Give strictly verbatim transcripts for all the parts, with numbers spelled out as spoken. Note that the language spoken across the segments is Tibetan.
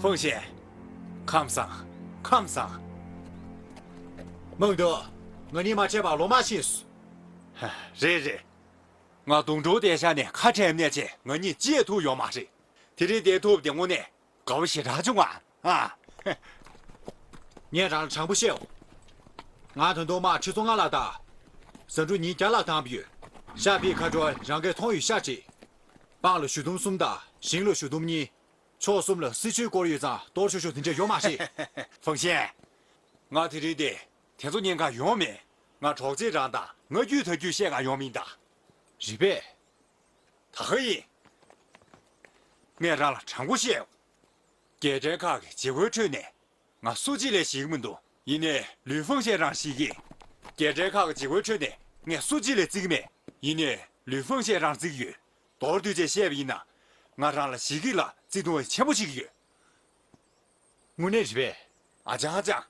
ཧྥང་ཞན། ཁམས་བཟང་། ཁམས་བཟང་། མང་དུ། ང་གཉིས་མ་ཕྱད་པར་ལོ་མ་ཕྱིན་སོང་། རེད་རེད། ང་དུང་སྒྲོལ་དེ་ཤ་ནས་ཁ་བྲལ་ནས་ཆེ་ང་གཉིས་ཅི་ཐུག་ཡོད་མ་རེད། དེ་རིང་དེ་ཐུག་དེ་དངོས་གནས་དགའ་བོ་ཞེ་དྲག་བྱུང་ང་ཨ། ངས་རང་ལ་དྲང་པོ་བཤད་འོ། ང་ད་དུང་དམག་ཁྲི་ཚོ་ལྔ་ལ་དང་། ཟ་འབྲུ་ཉིན་བརྒྱ་ལ་བཏང་བ་ཡོད། ཤ་པའི་ཁ་གྲོ་རང་གིས་མཐོང་ཡོད་ཤ་གཅིག་སྤང་ལ་གཞུ་འདོམ་གསུམ་དང་ཞིང་ལ་གཞུ་འདོམ་གཉིས། ཕྱོགས་གསུམ་ལ་སྲི་ཆུས་བསྐོར་ཡོད་ཙང་གཏོར་ཤོག་ཤོག་དེ་འདྲ་ཡོད་མ་རེད། ཧྥང་ཞན། ང་དེ་རིང་དེ་དེ་ཚོ་ཉན་ག་ཡོང་མེད། ང་གྲོགས་མཛེས་རང་དང་ང་རྒྱུད་ད་རྒྱུད་བཤད་ག་ཡོང་མིན་ད། རེད་པས། ད་ག་ཡིན། ངས་རང་ལ་དྲང་པོ་བཤད། རྒྱལ་ཕྲན་ཁག་གི་བྱེད་སྒོའི་ཁྲོད་ནས་ང་སུ་གཅིག་ལས་ཞིག་མི་འདུག་ཡིན་ནའི་ལུས་ཧྥང་ཞན་རང་ཞིག་གིས། རྒྱལ་ཕྲན་ཁག་གི་བྱེད་སྒོའི་ཁྲོད་ནས་ངས་སུ་གཅིག་ལས་བརྩི་གི་མེད། ཡིན་ནའི་ལུས་ཧྥང་ཞན་རང་བརྩི་གི་ཡོད། མདོར་བསྡུས་བྱས་བཤད་པ་ཡིན་ན། ང་རང་ལ་ཞིག་གིས་ལ་བརྩི་མཐོང་ཆེན་པོ་ཞིག་ཡོད། དངོས་གནས་རེད་པས། ཨ་ཅང་ཨ་ཅང་།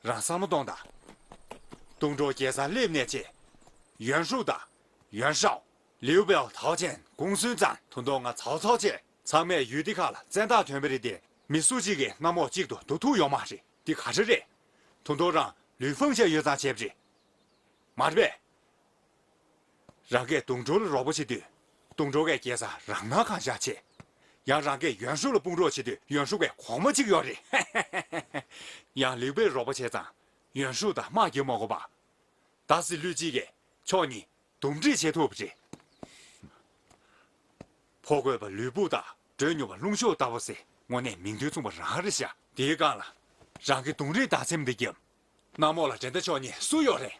རང་བསམ་བློ་གཏོང་དང་། དུང་སྒྲོག་རྒྱལ་སར་སླེབས་ནས་བྱས། ཡོན་ཧྲུའུ་དང་། ཡོན་ཧྲའོ། ལིའུ་པའོ་ཐའོ་ཅན་གུང་སུན་ཙང་ཐུང་ཐུང་ང་ཚའོ་ཚའོ་བཅས་ཚང་མས་ཡུལ་འདི་ཁག་ལ་བཙན་ཐག་ཐོན་པ་རེད་དེ། མི་སུ་གཅིག་གིས་གནམ་འོག་གཅིག་ཏུ་འདུ་ཐུབ་ཡོད་མ་རེད། འདི་ག་རེ་རེད། ཐུང་ཐུང་རང་ལུས་ཧྥང་ཞན་ཡོད་ཙང་བྱས་པ་རེད། མ་རེད་པས། རང་གིས་དུང་སྒྲོག་ལ་རོགས་པ་བྱེད་དུས། དུང་སྒྲོག་གིས་རྒྱལ་སར་རང་སྣང་གང་ཤར་བྱེད། ཡང་རང་གིས་ཡོན་ཧྲུའུ་ལ་དཔུང་རོགས་བྱེད་དུས་ཡོན་ཧྲུའུ་གིས་གོང་མ་གཅིག་ཡོད་རེད། ཡང་ལིའུ་པེར་རོགས་པ་བྱས་ཙང་ཡོན་ཧྲུའུ་དང་དམག་རྒྱག་མ་དགོས་པ། ད་སྲིད་བློན་གཅིག་གིས་ཕྱོགས་གཉིས་འདུམ་འགྲིག་བྱེད་ཐུབ་པ་རེད། ཕོ་རྒོད་པ་ལུས་སྤུ་དང་འགྲོས་མྱུར་བ་རླུང་གཤོག་ལྟ་བུ་ཟེར་དངོས་གནས་མིང་དོན་མཚུངས་པ་རང་རེད་ཤག་དེའི་སྒང་ལ་རང་གི་གདོང་རིས་བདག་འཛིན་འདི་བརྒྱབ། གནམ་འོག་ལ་འགྲན་ཟླ་ཕྱོགས་གཉིས་སུ་ཡོད་རེད།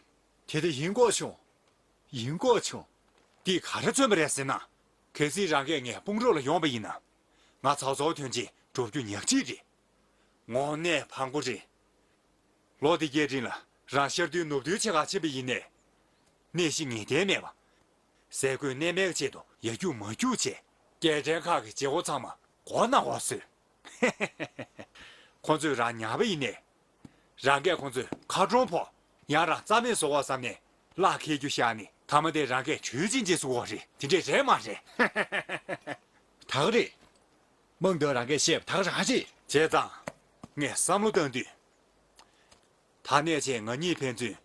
དེ་དེ་ཡིན་དགོས་བྱུང་། ཡིན་དགོས་བྱུང་། འདིས་ག་རེ་མཚོན་པ་རེད་ཟེར་ན། གལ་སྲིད་རང་གིས་ངའི་དཔུང་རོགས་ལ་ཡོང་བ་ཡིན་ན། ང་ཚའོ་ཚའོ་དོན་ཆེན་འགྲུབ་རྒྱུ་ཉག་གཅིག་རེད། དངོས་གནས་ཕངས་པོ་རེད། ལོ་འདི་གའི་རིང་ལ་རང་ཤར་བསྡུའི་ནུབ་བསྡུའི་ཆེད་ཁག་ཕྱིན་པ་ཡིན་ནའི། གནས་གཞི་ངེས་གཏན་མེད་པ། ཟས་གོས་གནས་མལ་གྱི་ཆེད་དུ་ཡར་རྒྱུག་མར་རྒྱུག་བྱས། རྒྱལ་ཕྲན་ཁག་གི་བྱེད་སྒོ་ཚང་མ་མགོ་ནག་འོག་བཟོས། ཁོ་ཚོས་རང་ཉར་བ་ཡིན་ནའི། རང་གིས་ཁོ་ཚོའི་ཁ་གྲོང་ཕོག། ཡང་རང་རྩ་མེད་བཟོ་འོག་བསམ་ནས་གླགས་འཁེལ་རྒྱུ་བཞག་ནས་མཐའ་མ་དེ་རང་གིས་གྲོས་ཆིན་ཆིན་བཟོ་འོག་རེད། དེ་འདྲས་རེད་མ་རེད། ད་ག་རེད། མང་དུ་རང་གིས་བཤད་པ་ད་ག་རང་རེད། བྱས་ཙང་། ངས་བསམ་བློ་བཏང་དུས། ད་ནས་བྱས་ང་གཉིས་ཕན་ཚུན།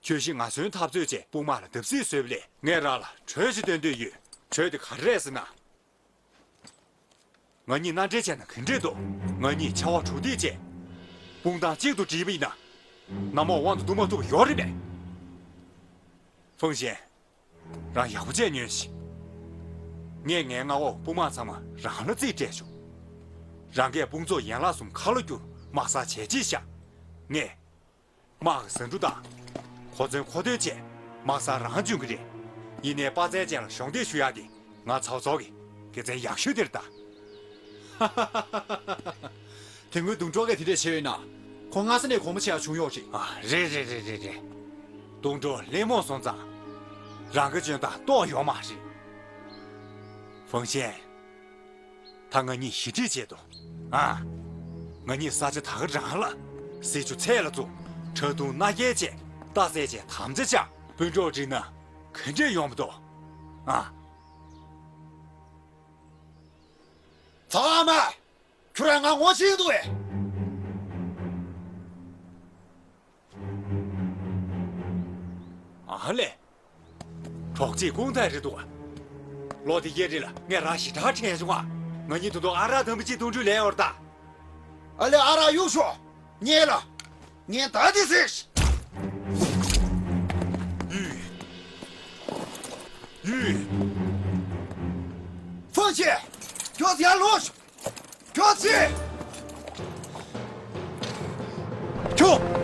ཁྱོད་ཤི་ང་གསོན་འཐབ་རྩོད་བྱས་དཔུང་དམག་ལ་བརྡབ་གསིག་བཟོས་པ་ལས་ངས་རང་ལ་གྲོས་ཤིག་སྟོན་འདོད་ཡོད། གྲོས་དེ་ག་རེ་རེད་ཟེར་ན། ང་གཉིས་མནའ་འབྲེལ་བྱས་ན་ག་འདྲས་འདུག་ང་གཉིས་ཆར་པ་གྲུ་འདེགས་བྱས། དཔུང་ཐང་གཅིག་ཏུ་བསྒྲིལ་བ་ཡིན་ན། གནམ་འོག་དབང་དུ་བསྡུ་མ་ཐུབ་པ་ཡོད་རེད་པས། ཧྥང་ཞན། རང་ཡག་པོ་བྱས་ཉོན་ཞིག་ངས་ངའི་མངའ་འོག་དཔུང་དམག་ཚང་མ་རང་ལ་རྩིས་སྤྲད་བྱུང་། རང་གིས་དཔུང་ཚོགས་ཡན་ལག་གསུམ་ཁ་ལོ་བསྒྱུར་དམག་སར་བྱས་རྗེས་བཞག་ངས། དམག་གི་ཟ་འབྲུ་དང་། གོ་མཚོན་མཁོ་འདོན་བཅས་དམག་སར་རང་འཇོན་གྱི་རེད། ཡིན་ནའི་དཔའ་རྩལ་ཅན་ལ་གཞོགས་འདེགས་ཞུ་ཡག་དེ་ང་ཚའོ་ཚའོ་གི་དགེ་མཚན་ཡག་ཤོས་དེ་རེད་ད། དེ་སྔོན་དུང་ཀྲོག་གིས་དེ་འདྲས་བྱས་ཡོད་ན། ཁོ་སྔ་ས་ནས་གོང་མོ་ཆེ་ཡག་བྱུང་ཡོད་རེད། ཨ། རེད་རེད་རེད་རེད་རེད། དུང་ཀྲོག་ལེན་མོ་སོང་ཙང་། རང་གི་འཇོན་ཐང་རྟོགས་ཡོད་མ་རེད། ཧྥང་ཞན། ད་ང་གཉིས་ཞི་འགྲིག་བྱེད་དོ། ཨ། ང་གཉིས་ས་ཆ་ད་ག་རང་ལ། སྲི་ཞུ་ཚད་ལ་བཙུགས། ཁྲག་འཐུང་མནའ་སྐྱེལ་བྱས། རྟ་བསད་བྱས་དམ་བཅའ་བཅག་སྤུན་གྲོགས་འགྲིག་ན། ག་འདྲས་ཡོང་མི་འདུག་ཨ། ཚ་བ་མ། ཁྱོད་རང་ང་ངོ་ཤེས་འདུག་ཨེ། ཨ་ལེ། གྲོགས་གཅིག་ཀུང་ཐའི་རེད་འདུག་ལོ་དེ་གའི་རིང་ལ་ངས་རང་ཞེ་དྲག་དྲན་བྱུང་ང་། ང་གཉིས་ད་དུང་ཨ་རག་དམ་པ་གཅིག་འཐུང་རྒྱུ་ལས་ཡོད་རེད་ད། ཨ་ལེ་ཨ་རག་གཡུག་ཤོག་ཉེ་ལ། ངས་ད་དེ་ཟེར། ཡུས། ཡུས། ཧྥང་ཞན། ཁྱོད་ཡར་ལོངས་ཤོག་ཁྱོད་ཚེ། ཁྱོད།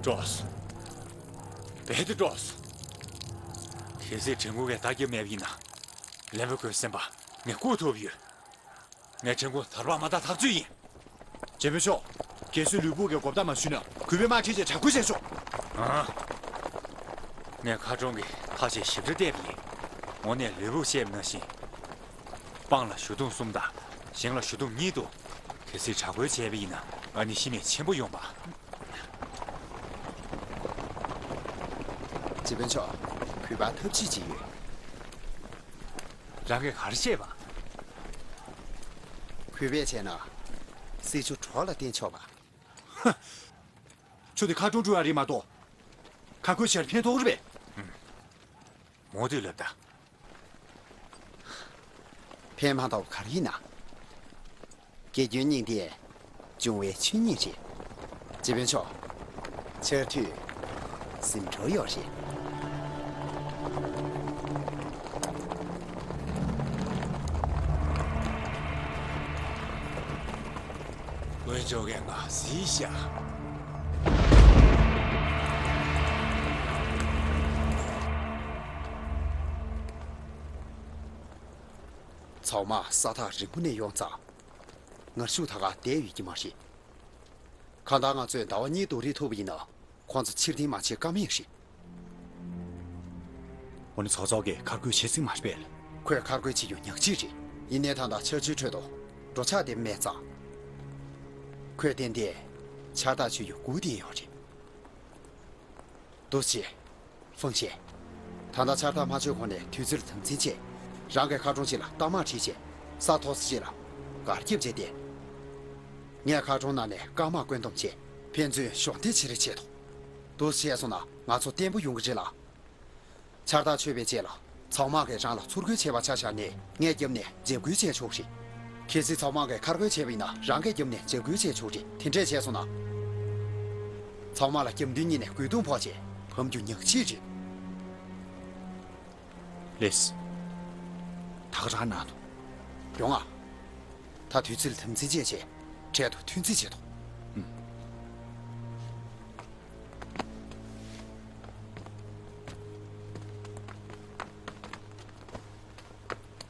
ཀྲོས། རྦད་དེ་ཀྲོས། གལ་སྲིད་དྲན་སྐུལ་གྱི་བརྡ་བརྒྱབ་མེད་པ་ཡིན་ན། ལན་པོ་ཁོའི་སེམས་པ་ངས་བཀུག་ཐུབ་ཡོད། ངས་དྲན་སྐུལ་དར་བ་མ་དར་ཐག་གཅོད་ཡིན། ཇེ་མི་ཤོག་རྒན་གསོའི་ལུས་པོ་གི་གོ་བརྡ་མ་ཞུས་ན་གུས་པས་དམག་ཁྲིད་བྱས་དྲག་རྒོལ་བྱས་ཤོག་ཨ། ངས་མཁར་གྲོང་གི་ཐག་བཅད་ཞིབ་ཕྲ་བལྟས་པ་ཡིན། དངོས་གནས་ལུས་པོ་བཤད་པ་ནང་བཞིན། སྤང་ལ་གཞུ་དུམ་གསུམ་དང་ཞིང་ལ་གཞུ་དུམ་གཉིས་འདུག་གལ་སྲིད་དྲག་རྒོལ་བྱས་པ་ཡིན་ན་ཨ་ནི་ཤི་རྨས་ཆེན་པོ་ཡོང་པ། སྤྱི་དཔོན་མཆོག་གུས་པར་ཐབས་ཇུས་ཅིག་ཡོད། རང་གིས་ག་རེ་བཤད་པ། གུས་པས་བྱས་ན། སྲིད་ཇུས་གྲོགས་ལ་བརྟེན་ཆོག་པ། ཁྱོད་དེ་མཁར་གྲོང་བཀྲུ་བ་རེད་མ་གཏོགས། མཁར་རྒོལ་བྱས་ཕན་ཐོགས་རེད་པས། མོ་དུས་ལབ་ད། ཕན་མ་ཐོགས་ག་རེ་ཡིན་ན། དགེ་སྐྱོན་སྙིང་བརྟེན། འབྱུང་བའི་ཆོས་ཉིད་རེད། སྤྱི་དཔོན་མཆོག་ཆར་དུས་ཟིན་འགྲོ་ཡོད་རེད། དཀོན་མཆོག་གིས་ང་གཟིགས་ཤག་ཚང་མ་ས་ཐག་རིང་པོ་ནས་ཡོང་ཙང་། ངར་ཤུགས་ད་ག་བསྡད་ཡོད་ཀྱི་མ་རེད། གང་ལྟར་ང་ཚོས་ཟླ་བ་གཉིས་སྡོད་རེས་ཐུབ་པ་ཡིན་ན། ཁོང་ཚོ་ཕྱིར་འཐེན་མ་བྱེད་ཀ་མེད་རེད། འོ་ན་ཚོགས་གཙོ་གིས་མཁར་རྒོལ་བྱེད་སྲིད་མ་རེད་པས། ཁོས་མཁར་རྒོལ་བྱེད་རྒྱུ་ཉག་གཅིག་རེད། ཡིན་ནའི་ད་ལྟ་ཆར་ཆུའི་ཁྲོད་དུ་འགྲོ་འཆག་བདེ་པོ་མེད་ཙང་། ཁོས་ཏན་ཏན་ཆར་ཐག་ཆོད་རྒྱུ་སྒུག་བསྡད་ཡོད་རེད། འདུག་སེ། ཧྥང་ཞེ། ད་ལྟ་ཆར་ཐག་མ་ཆོད་གོང་ནས་དུས་ཚོད་ལ་དམ་འཛིན་བྱས། རང་གི་མཁར་གྲོང་ཅིག་ལ་རྟ་དམག་ཁྲིད་བྱས། ས་མཐོ་ས་ཅིག་ལ་སྒར་རྒྱབ་བྱས་ཏེ། ངས་མཁར་གྲོང་ནང་ནས་དཀར་དམག་བཀོད་འདོམས་བྱས། ཕན་ཚུན་གཞོགས་འདེགས་བྱེད་རེས་བྱེད་དོ། འདུག་སེ་བྱས་སོང་ན་ང་ཚོ་བརྟན་པོ་ཡོང་གི་རེད་ལ། ཆར་ཐག་ཆོད་པའི་རྗེས་ལ། ཚང་མ་གིས་རང་ལ་ཚུར་རྒོལ་བྱས་པ་ཆ་བཞག་ནས་ངས་རྒྱབ་ནས་འཇབ་རྒོལ་བྱས་ཆོག་རེད། གལ་སྲིད་ཚང་མ་གིས་མཁར་རྒོལ་བྱས་པ་ཡིན་ན་རང་གིས་རྒྱབ་ནས་འཇབ་རྒོལ་བྱས་ཆོག་རེད། དེ་འདྲས་བྱས་སོང་ན། ཚང་མ་ལ་རྒྱབ་མདུན་གཉིས་ནས་རྒོལ་རྡུང་ཕོག་བྱས་ཕམ་རྒྱུ་ཉག་གཅིག་རེད། ལེས། ད་ག་རང་གནང་དང་། ཡོང་ཨ། ད་དུས་ཚོད་ལ་དམ་འཛིན་བྱས་བྱས་འཕྲལ་དུ་ཐོན་རྩིས་བྱེད་དོ། ཨུམ།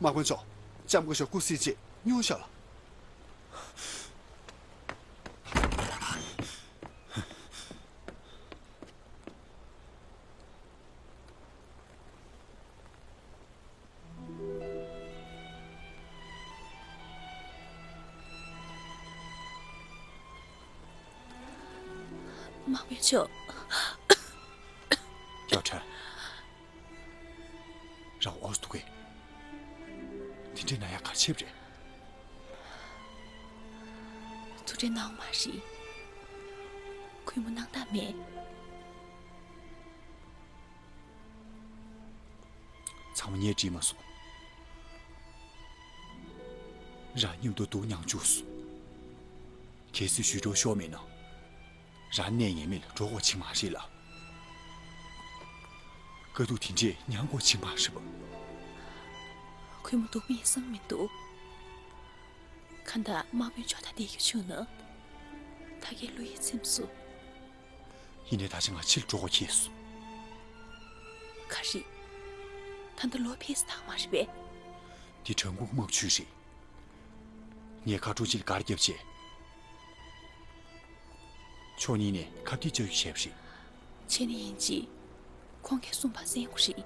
དམག་དཔོན་མཆོག་ལྕམ་སྐུ་ཞབས་སྐུ་གཟིགས་རྗེས་སྙུང་ཤག་ལ། དམག་དཔོན་མཆོག་ཀྱོ་ཁྲ། རང་འོ་ཙི་འདུག་གས། དེ་འདྲའི་ན་ཡག་ག་རེ་བྱས་པ་རེད། ཐུགས་ཁྲལ་གནང་མ་རེད། གུས་མོ་སྣང་དག་མེད། ཚང་མ་ངས་བྲིས་མ་སོང་། རང་མཉམ་དུ་སྡུག་མྱངས་བཅུག་སོང་། གལ་སྲིད་ཞུ་སྒྲོག་ཤོར་མེད་ན། རང་གནས་ངེས་མེད་ལ་འགྲོ་དགོས་ཆེ་མ་རེད་ལ། དཀའ་སྡུག་དེ་འདྲས་མྱངས་དགོས་ཆེ་མ་རེད་པ། གུས་མོ་སྡུག་མེད་བསམ་མི་འདུག་གང་ལྟར་དམག་དཔོན་མཆོག་དང་བསྡད་རྒྱུ་བྱུང་ན། ད་གའི་བློ་ཡིད་ཚིམ་སོང་། ཡིན་ནའི་ད་ཆ་ང་ཕྱིར་འགྲོ་དགོས་ཁེལ་སོང་། ག་རེ། ད་ལྟ་ལོ་ཕེབས་ས་ཐག་མ་རེད་པས། འདི་བྲག་འགོ་དམག་ཆུ་རེད། ངས་མཁར་གྲོང་ཅིག་ལ་སྒར་བརྒྱབ་བྱས། ཕྱོགས་གཉིས་ནས་ཁ་གཏད་གཅོག་རྒྱུ་བྱས་པ་རེད། བྱས་ནས་ཡིན་གཅིག་ཁོང་གིས་གསུངས་པ་གསན་དགོས་རེད།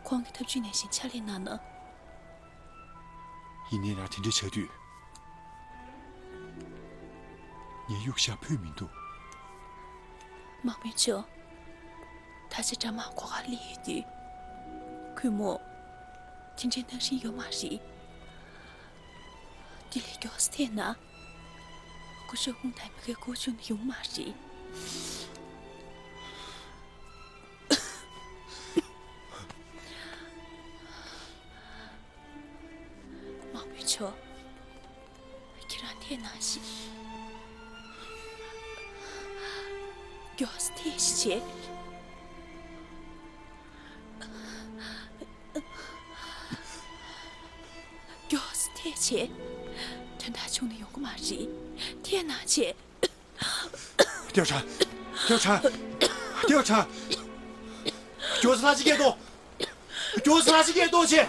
ཁོང་གིས་ཐབས་ཇུས་ནང་བཞིན་ཕྱག་ལས་གནང་ན། ཡིན་ནའི་རང་དེ་འདྲ་བྱ་དུས། ངའི་གཡུག་ཞགས་ཕུད་མི་འདུག་དམག་དཔོན་མཆོག་ད་ཆ་དགྲ་དམག་སྒོ་ཁར་སླེབས་ཡོད་དུས། གུས་མོ། དེ་འདྲའི་གནང་རིན་ཡོད་མ་རེད། དེ་ལས་མགྱོགས་སེ་ཐད་ན། སྐུ་ཞབས་ཧུང་དང་མི་ཁའི་སྐུ་མཆོད་ནི་ཡོང་མ་རེད། དམག་དཔོན་མཆོག་ཁྱེད་རང་ཐད་གནང་ཞིག་མགྱོགས་སེ་ཐད་ཞིག་བྱེད། མགྱོགས་སེ་ཐད་བྱེད། དོན་དག་བྱུང་ན་ཡོང་གི་མ་རེད། ཐད་གནང་བྱེད། ཏེའོ་ཁྲང་། ཏེའོ་ཁྲང་། ཏེའོ་ཁྲང་། མགྱོགས་སེ་ལྷ་ཅིག་སྐད་གཏོང་། མགྱོགས་སེ་ལྷ་ཅིག་སྐད་གཏོང་བྱེད།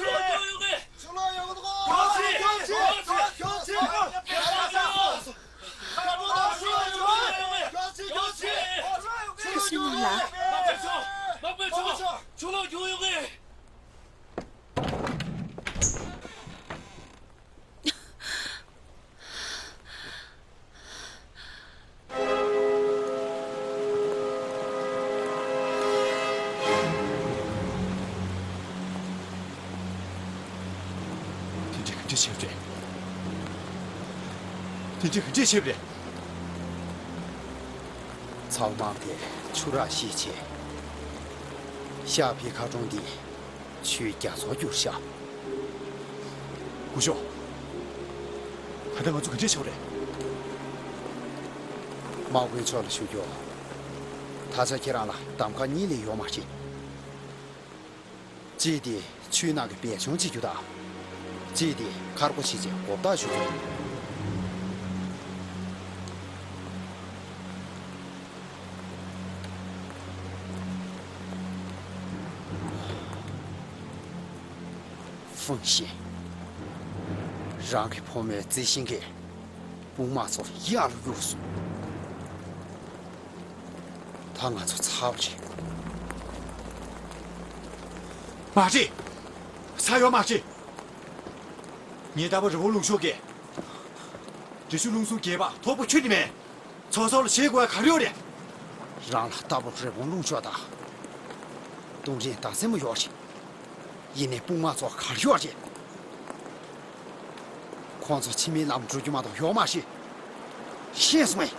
ཕྱི་ལོགས་རྒྱུགས་ཡོང་གི། ཕྱི་ལོགས་ཡོང་གི་འདུག་གོ། གྱོད་ཕྱིན། གྱོད་ཕྱིན། གྱོད་ཕྱིན། གྱོད་ཕྱིན། ཕྱི་ལོགས་རྒྱུགས་ཡོང་གི། གྱོད་ཕྱིན། གྱོད་ཕྱིན། ཁྱེད་སུ་ཡིན་ལགས། མ་པ་ཆོ། མ་པ་ཆོ། ཕྱི་ལོགས་རྒྱུགས་ཡོང་གི། དེ་འདྲ་ག་འདྲ་བྱས་པ་རེད། དེ་འདྲ་ག་འདྲ་བྱས་པ་རེད། ཚ་བོ་དམག་དེ་ཆུ་རགས་བཤིག་བྱས། ཤར་ཕའི་མཁར་གྲོང་འདི་ཆུའི་རྒྱ་མཚོར་གྱུར་ཤག་སྐུ་ཞབས། ད་ལྟ་ང་ཚོ་ག་འདྲས་བྱེད་དགོས་རེད། དམག་དཔོན་མཆོག་ལ་ཞུ་རྒྱུ། ད་ཆ་ཁྱེད་རང་ལ་གདམ་ཁ་གཉིས་ལས་ཡོད་མ་རེད། གཅིག་དེ་ཆུའི་ནང་གི་སྦས་ཆུང་བྱེད་རྒྱུ་དང་། གཅིག་དེ་མཁར་སྒོ་ཕྱེ་བྱས་མགོ་བཏགས་ཞུ་རྒྱུ། ཧྥུང་ཤིན། རང་གི་བུ་མོའི་རྩི་ཤིང་གིས་དཔུང་དམག་ཚོ་གཡག་ལ་གཡུགས་སོང་། ད་ང་ཚོ་ཚར་བ་རེད། མ་རེད། ཚར་ཡོད་མ་རེད། ངའི་རྟ་ཕོ་རི་བོང་ལུང་གཤོག་གིས་རི་ཆུ་ལུང་གསུམ་རྒྱས་པ་ཐོག་པོ་ཁྱོན་ནས་མེད། ཚོགས་གཙོ་ལ་བྱེད་དགོས་ཡ་ག་རེ་ཡོད་རེད། རང་ལ་རྟ་ཕོ་རི་བོང་ལུང་གཤོག་དང་། དུང་རིང་དང་སེན་མོ་ཡོད་རེད། ཡིན་ནའི་དཔུང་དམག་ཚོ་གར་ཤོར་རེད། ཁོང་ཚོ་ཕྱི་མའི་ལམ་འགྲོ་རྒྱུ་མ་གཏོགས་ཡོད་མ་རེད། ཤེས་སོང་ངས།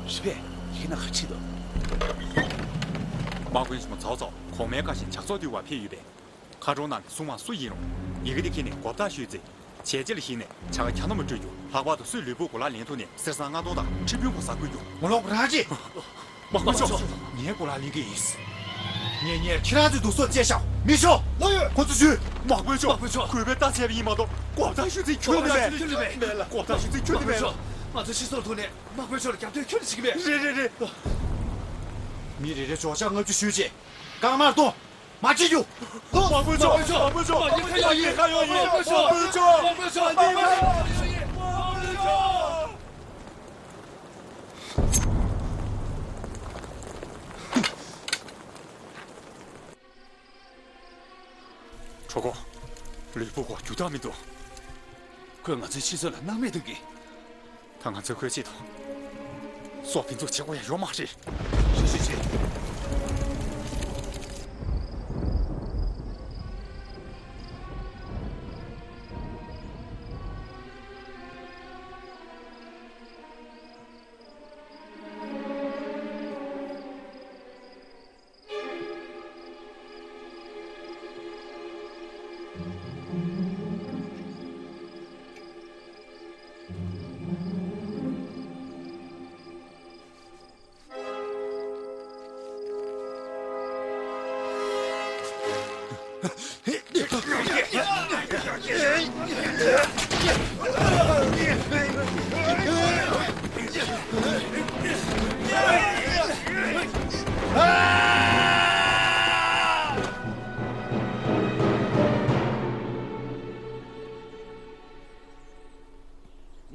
རེད་པས། ཡིག་ནང་ག་བྲིས་འདུག་དམག་དཔོན་ཆེན་མོ་ཚའོ་ཚའོ་གོང་མའི་བཀའ་བཞིན་ཇག་ཚོགས་འདུལ་བར་ཕེབས་ཡོད་པས། མཁའ་འགྲོ་རྣམས་ཀྱི་སྲུང་མ་སུ་ཡིན་རུང་ཡི་གེ་འདི་ཁྱེར་ནས་མགོ་བདག་ཞུས་ཚེ། བྱས་རྗེས་ལ་གཞིགས་ནས་བྱ་དགའ་གྱ་ནོམ་སྤྲོད་རྒྱུ། ལྷག་པར་དུ་སུས་ལུས་པོ་གོ་ལ་ལེན་ཐུབ་ནས་གསེར་སྲང་ལྔ་སྟོང་དང་ཁྲི་འབུམ་གོ་ས་བསྐུར་རྒྱུ། ངོ་ལོག་རང་རེད། དམག་དཔོན་མཆོག་ངས་གོ་ལ་ལེན་གྱི་ཡིན། ངས་ངས་ཁྱེད་རང་ཚོའི་སྡུག་སྲོག་བཅད་བཞག་མི་ཤོག་ལོ་ཡོད། ཁོ་ཚོ་ཚུར། དམག་དཔོན་མཆོག་དམག་དཔོན་མཆོག་གུས་པས་ལྟ་བྱས་པ་ཡིན་མ་གཏོགས་མགོ་བདག་ཞུ་ཚིག་ཁྱོད་ནི་མེད། ཁྱོད་ནི་མེད། མགོ་བདག་ཞུ་ཚིག་ཁྱོད་ནི་མེད། དམག་དཔོན་མཆོག་ང་ཚོ་ཕྱི་སོར་ཐུག་ནས་དམག་དཔོན་མཆོག་ལ་རྒྱབ་སྐྱོར་ཁྱོད་ནི་བྱེད་ཀྱི་མེད། རེད་རེད་རེད། མི་རེ་རེ་འཇོག་ཆ་ལྔ་བཅུ་ཞུས་རྗེས་རྐང་དམར་གཏོང་། མ་བྱེད་རྒྱུ། དམག་དཔོན་མཆོག་དམག་དཔོན་མཆོག་དམག་དཔོན་མཆོག་དམག་དཔོན་མཆོག་དམག་དཔོན་མཆོག་དམག་དཔོན་མཆོག་དམག་དཔོན་མཆོག་གྲོགས་པོ། ལུས་པོ་ཁོ་རྒྱུག་ཐབས་མི་འདུག་ཁོས་ང་ཚོའི་ཕྱི་སོ་ལ་སྣང་མེད་གཏོང་གི། ད་ང་ཚོས་ཁོའི་ཆེད་དུ་སྲོག་ཕུན་ཚོགས་བྱེད་དགོས་ཡ་ཡོད་མ་རེད། རེད་རེད་རེད།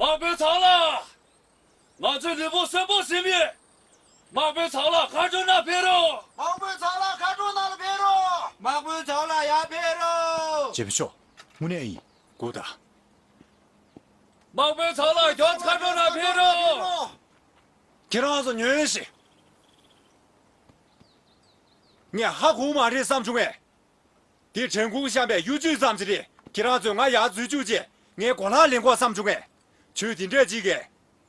དམག་དཔོན་ཚང་ལགས། ང་ཚོས་ལུས་པོ་གསོན་པོ་ཟིན་ཡོད། དམག་དཔོན་ཚང་ལགས་མཁའ་འགྲོ་ནང་ཕེབས་རོགས། དམག་དཔོན་ཚང་ལགས་མཁའ་འགྲོ་ནང་ལ་ཕེབས་རོགས། དམག་དཔོན་ཚང་ལགས་ཡར་ཕེབས་རོགས། རྗེ་པོ་མཆོག་དངོས་གནས་ཨེ་ཡིན། སྒུག་དང་། དམག་དཔོན་ཚང་ལགས་མགྱོགས་མཁའ་འགྲོ་ནང་ཕེབས་རོགས། ཁྱེད་རང་ཚོ་ཉོན་ཞིག་ངས་ཧ་གོ་མ་རེད་བསམ་བྱུང་ངས། འདི་དྲན་ཁུང་བཤམས་པའི་གཡུ་ཆུ་ཙམ་ཞིག་རེད། ཁྱེད་རང་ཚོས་ང་ཡར་འཛུལ་བཅུག་རྗེས་ངའི་གོ་ལག་ལེན་དགོས་བསམ་བྱུང་ངས། ཆོས་འདི་འདྲས་ཅིག་གིས་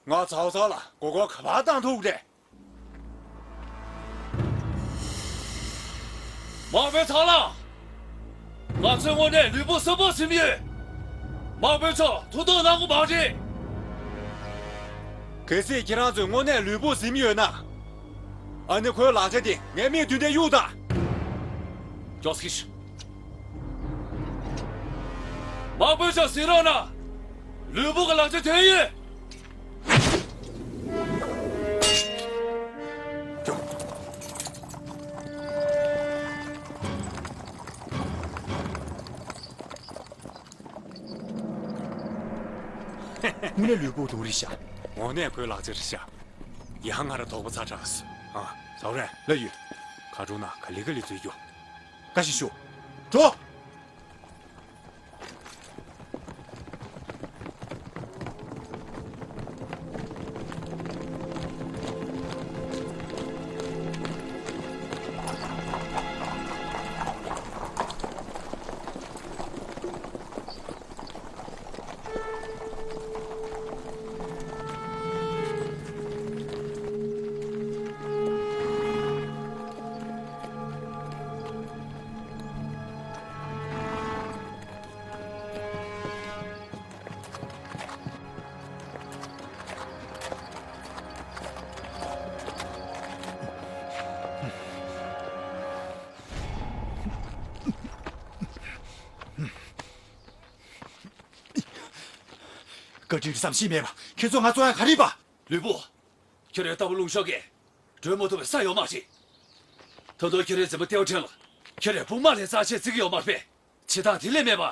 ང་ཚའོ་ཚའོ་ལ་མགོ་སྐོར་ག་པར་བཏང་ཐུབ་རེད། དམག་དཔོན་ཚང་ལགས། ང་ཚོའི་དངོས་གནས་ལུས་པོ་གསོན་པོ་ཟིན་ཡོད། དམག་དཔོན་མཆོག་ཐུགས་དོགས་གནང་དགོས་མ་རེད། གལ་སྲིད་ཁྱེད་རང་ཚོའི་དངོས་གནས་ལུས་པོ་ཟིན་ཡོད་ན། ཨ་ནི་ཁོའི་ལག་ཆ་དེ་ངའི་མིག་མདུན་དེ་གཡུག་དང་། མགྱོགས་སེ་ཤོག་དམག་དཔོན་མཆོག་ཟིན་རོགས་གནང་། ལུས་པོ་གི་ལག་ཆ་དོན་ཡོད། དངོས་གནས་ལུས་པོ་དུང་རེད་ཤག་དངོས་གནས་ཁོའི་ལག་ཆ་རེད་ཤག་ཡང་ང་རང་དོགས་པ་ཚ་དྲགས་སོང་། ཨ། ཟ་རེད། ལ་ཡོད། ཁ་གྲོང་ན་ག་ལེ་ག་ལེ་འཛུལ་རྒྱུ། བཀའ་བཞིན་ཞུ། འགྲོ། བཀའ་དྲིན་བསམ་ཤེས་མེད་པ། ཁྱེད་ཚོ་ང་གཙོ་ཡང་ག་རེ་པ། ལུས་པོ། ཁྱེད་རའི་ལྟ་བུ་ལུང་ཤོག་གིས་བགྲོད་མ་ཐུབ་པའི་ས་ཡོད་མ་རེད། ད་དུང་ཁྱེད་རའི་འཛིན་པ་ཏེའོ་ཁྲེན་ལ་ཁྱེད་རའི་བུ་དམག་ལས་རྩ་ཆེ་བརྩི་གི་ཡོད་མ་རེད་པས། བྱེད་སྟངས་དེ་ལས་མེད་པ།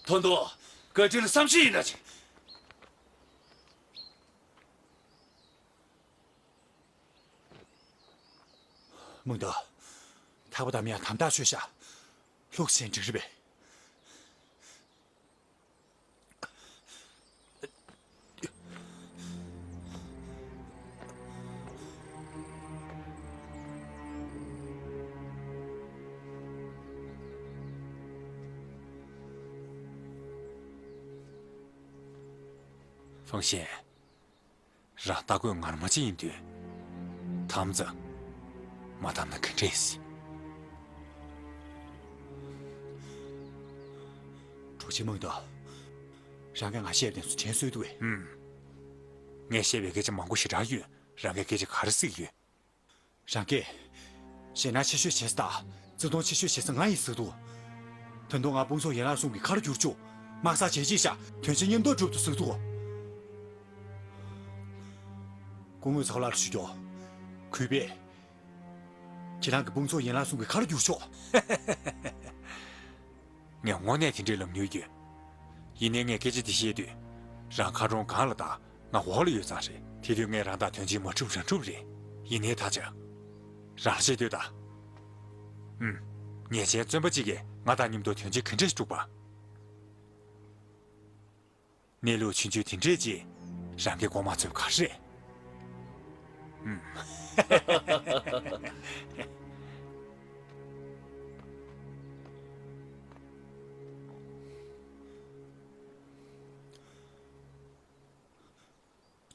ད་དུང་བཀའ་དྲིན་ལ་བསམ་ཤེས་ཡིན་ན་ཅི། མིང་དུ། ཐག་པ་དམ་ཡང་དམ་ཐག་ཆོད་ཤག་ལྷུག་སེང་འགྲིག་རེད་པས། ཧྥང་ཞན། རང་རྟ་རྒོད་ངར་མ་ཅིག་ཡིན་དུས། ཁམས་ཙང་མ་བཏབ་ན་ག་འདྲས། གྲོགས་ཆེ་མང་དུ། རང་གིས་ང་བཤད་པ་དེ་ཚོ་དྲན་གསོས་འདུག་གས། ཧུམ། ངས་བཤད་པའི་སྐད་ཆ་མང་པོ་ཞེ་དྲག་ཡོད། རང་གིས་སྐད་ཆ་ག་རེ་གཟིགས་ཡོད། རང་གིས་ཞེད་སྣང་ཆེ་ཤོས་བྱེད་ས་དང་བརྩི་མཐོང་ཆེ་ཤོས་བྱེད་ས་ང་ཡིན་ཟེར་འདུག། ད་དུང་ང་དཔུང་ཚོགས་ཡན་ལག་གསུམ་གྱི་ཁར་གྱུར་ཆོག། དམག་སར་བྱས་རྗེས་བཞག། དོན་ཆེན་མཉམ་དུ་སྒྲུབ་ཐུབ་ཟེར་འདུག། སྐུ་ངོ་ཚོགས་ལ་ཞུ་རྒྱུ། གུས་པས། ཁྱེད་རང་གི་དཔུང་ཚོགས་ཡན་ལག་གསུམ་གྱི་ཁར་གྱུར་ཆོག། ངས་དངོས་གནས་དེ་འདྲའི་ལབ་མྱོང་ཡོད། ཡིན་ནའི་ངས་སྐད་ཆ་འདི་བཤད་དུས། རང་ཁ་གྲོང་སྒང་ལ་དང་ང་འོག་ལ་ཡོད་ཙང་རེད། དེ་དུས་ངས་རང་དང་དོན་ཆེན་མ་འགྲུབ་ར་འགྲུབ་རེད། ཡིན་ནའི་ད་ཆ། རང་བཤད་དུས་ད། ཨུམ། ཉེས་ཅན་བཙོན་པ་གཅིག་གིས་ང་དང་མཉམ་དུ་དོན་ཆེན་ག་འདྲས་ཤིག་སྒྲུབ་པ། གནས་ལུགས་ཆུང་ཆུང་དེ་འདྲས་ཀྱིས་རང་གི་མགོ་མ་ཚོས་ག་རེད། ཨུམ།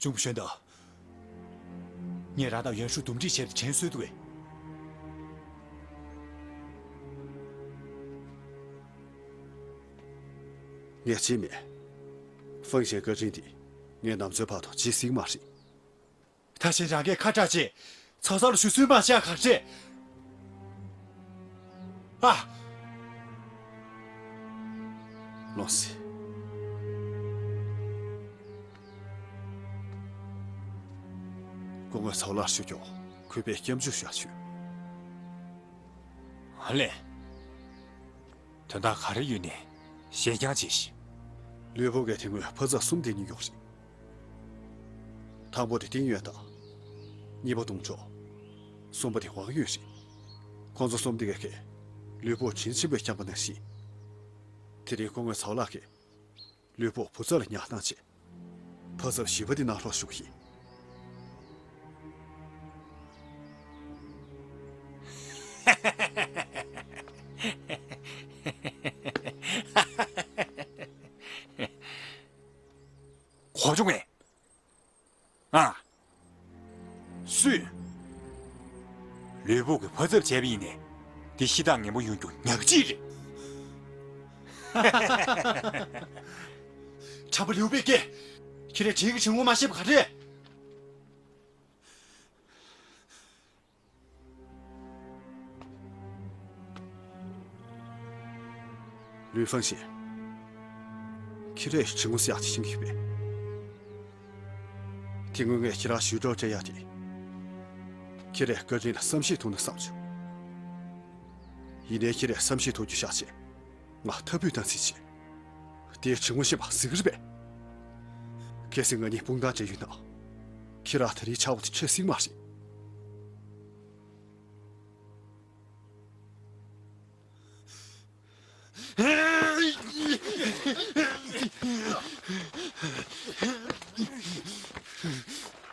ཅུང་ཞོན་དང་། ངས་རང་དང་ཡོན་ཧྲུའུ་འདུམ་འགྲིག་བྱས་ཏེ་དྲན་གསོས་འདུག་གས། ངས་བྱས་མེད། ཧྥང་ཞན་བཀའ་དྲིན་འདི་ངས་ནམ་འཚོའི་བར་དུ་བརྗེད་སྲིད་མ་རེད། ད་ཕྱིན་རང་གིས་ཁ་གྲག་ཅིག་ཚོགས་གཙོ་ལ་ཞུ་སྲོལ་མ་བྱས་ག་རེད། ཨ། ལོངས་སེ། སྐུ་ངོ་ཚོགས་ལ་ཞུ་རྒྱུ། གུས་པས་སྐྱབས་འཇུག་ཞུ་ཞུ། ཨ་ལས། དོན་དག་ག་རེ་ཡོད་ནའི་བཤད་རྐྱང་བྱེད་ཤིག། ལུས་པོ་གི་དེ་སྔོན་ཕོ་རྩལ་གསུམ་དེ་གཉིས་ཡོད་རེད། དང་པོ་དེ་ཏིང་ཡོན་དང་། གཉིས་པ་ཏུང་ཀྲོའུ། གསུམ་པ་དེ་ཝང་ཡོན་རེད། ཁོང་ཚོ་གསུམ་དེ་གས་ལུས་པོ་དྲིན་ཆེན་པོས་བསྐྱངས་པ་ནང་བཞིན། དེ་རིང་སྐུ་ངོ་ཚོགས་ལགས་ཀྱིས་ལུས་པོ་བུ་ཚ་ལ་ཉར་སྟངས་བྱས། ཕོ་རྩལ་བཞི་པ་དེ་གནང་རོགས་ཞུ་གི་ཡིན། གོ་བྱུང་ངས། ཨ། སུས། ལུས་པོ་གི་ཕོ་རྩལ་བྱས་པ་ཡིན་ནའི། འདི་ཤི་སྟངས་ངན་པོ་ཡོང་རྒྱུ་ཉག་གཅིག་རེད། ཁྲམ་པ་ལིའུ་པེ་ཀེ། ཁྱེད་རས་དྲིན་གྱི་ཆུང་ངུ་མ་ཤེས་པ་ག་རེ། ལུས་ཧྥང་ཞན། ཁྱེད་རས་གྲི་མོ་བསད་ཡག་དེ་ཤེས་ཀྱི་ཡོད་པས། དེ་སྔོན་ངས་ཁྱེད་རང་ཞུས་གྲོགས་སྤྲད་ཡག་དེ། ཁྱེད་རས་བཀའ་དྲིན་ལ་བསམ་ཤེས་ཐུབ་ན་བསམ་བྱུང་། ཡིན་ནའི་ཁྱེད་རས་བསམ་ཤེས་ཐུབ་རྒྱུ་བཞག་བྱས། ང་ཐབས་བུད་བཏང་ཚིག་བྱས། དེའི་གྲི་མོ་ཤེས་པ་ཟིག་རེད་པས། གལ་སྲིད་ང་གཉིས་དཔུང་གཏམ་བྱས་ཡོད་ན། ཁྱེད་རང་ད་རེས་ཆགས་པ་དེ་ཆོད་སྲིད་མ་རེད།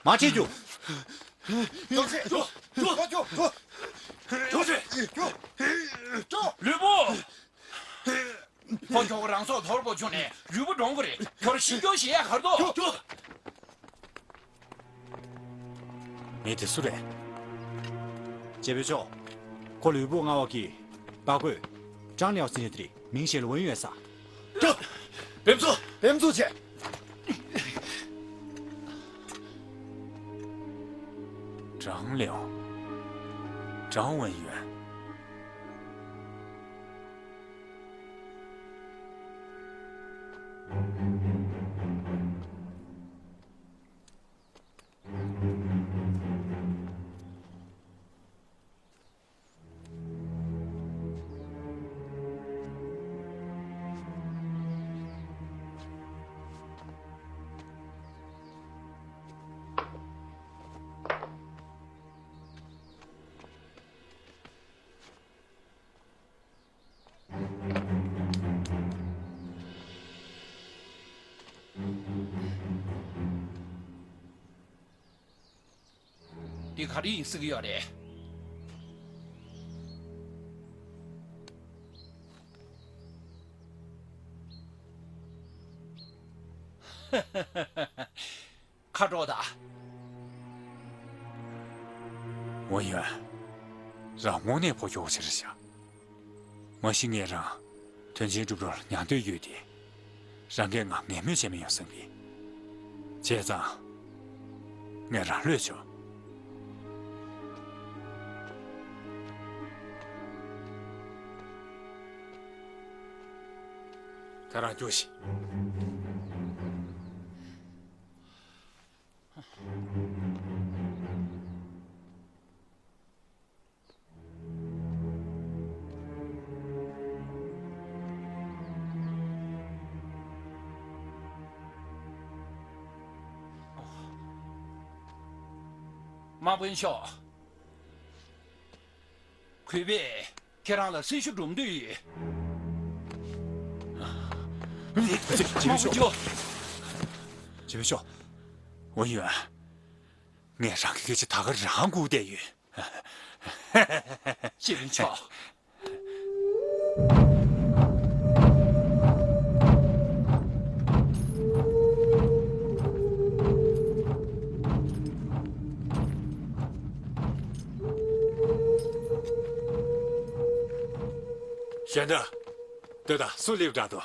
མ་ཁྲིད་རྒྱུ། ལུས་པོ། ཁོ་ཁྱོ་ག་རང་སྲོག་དོར་དགོས་བྱུང་ནས་ལུས་པོ་འདྲོངས་གི་རེད། ཁྱོར་ཤི་སྐྱོན་བྱེད་ཡ་གར་འདུག། མི་དེ་སུ་རེད། ཅེ་བེ་ཅོ། ཁོ་ལུས་པོ་མངའ་འོག་གི་དཔའ་རྒོད་ཀྲང་ལིའོ་ཟེར་ནི་དེ་རེད། མིང་གཞན་ལ་ཝུན་ཡོན་ཟེར། བེམ་ཚུ། བེམ་ཚུ་བྱས། ཀྲང་ལིའོ། ཀྲང་ཝུན་ཡོན། འདི་ག་རེ་ཡིན་ཟེར་གྱི་ཡོད་རེད། ཁ་དྲོ་ད། ཝུན་ཡོན། རང་དངོས་གནས་ཕོ་ཁྱོ་ག་ཅིག་རེད་ཤག་མ་གཞི་ངས་རང་དོན་ཆེན་སྒྲུབ་རོགས་ལ་མཉམ་འདོད་ཡོད་དེ། རང་གིས་ང་ངན་སྨོད་བྱས་མི་ཡོང་བསམ་གི། བྱས་ཙང་། ངས་རང་བློས་ཆོག་ད་རང་སྐྱོ་ཤི། དམག་དཔོན་མཆོག་གུས་པས་ཁྱེད་རང་ལ་སྲི་ཞུ་སྒྲུབ་འདོད་ཡོད། དམག་དཔོན་མཆོག་ཇི་བས་ཤོག་ཝུན་ཡོན། ངས་རང་གི་སྐད་ཆ་ད་ག་རང་སྒུག་བསྡད་ཡོད། སྤྱི་དཔོན་མཆོག་གཞན་དག་ལྟོས་དང་། སུ་སླེབས་དྲག་འདུག་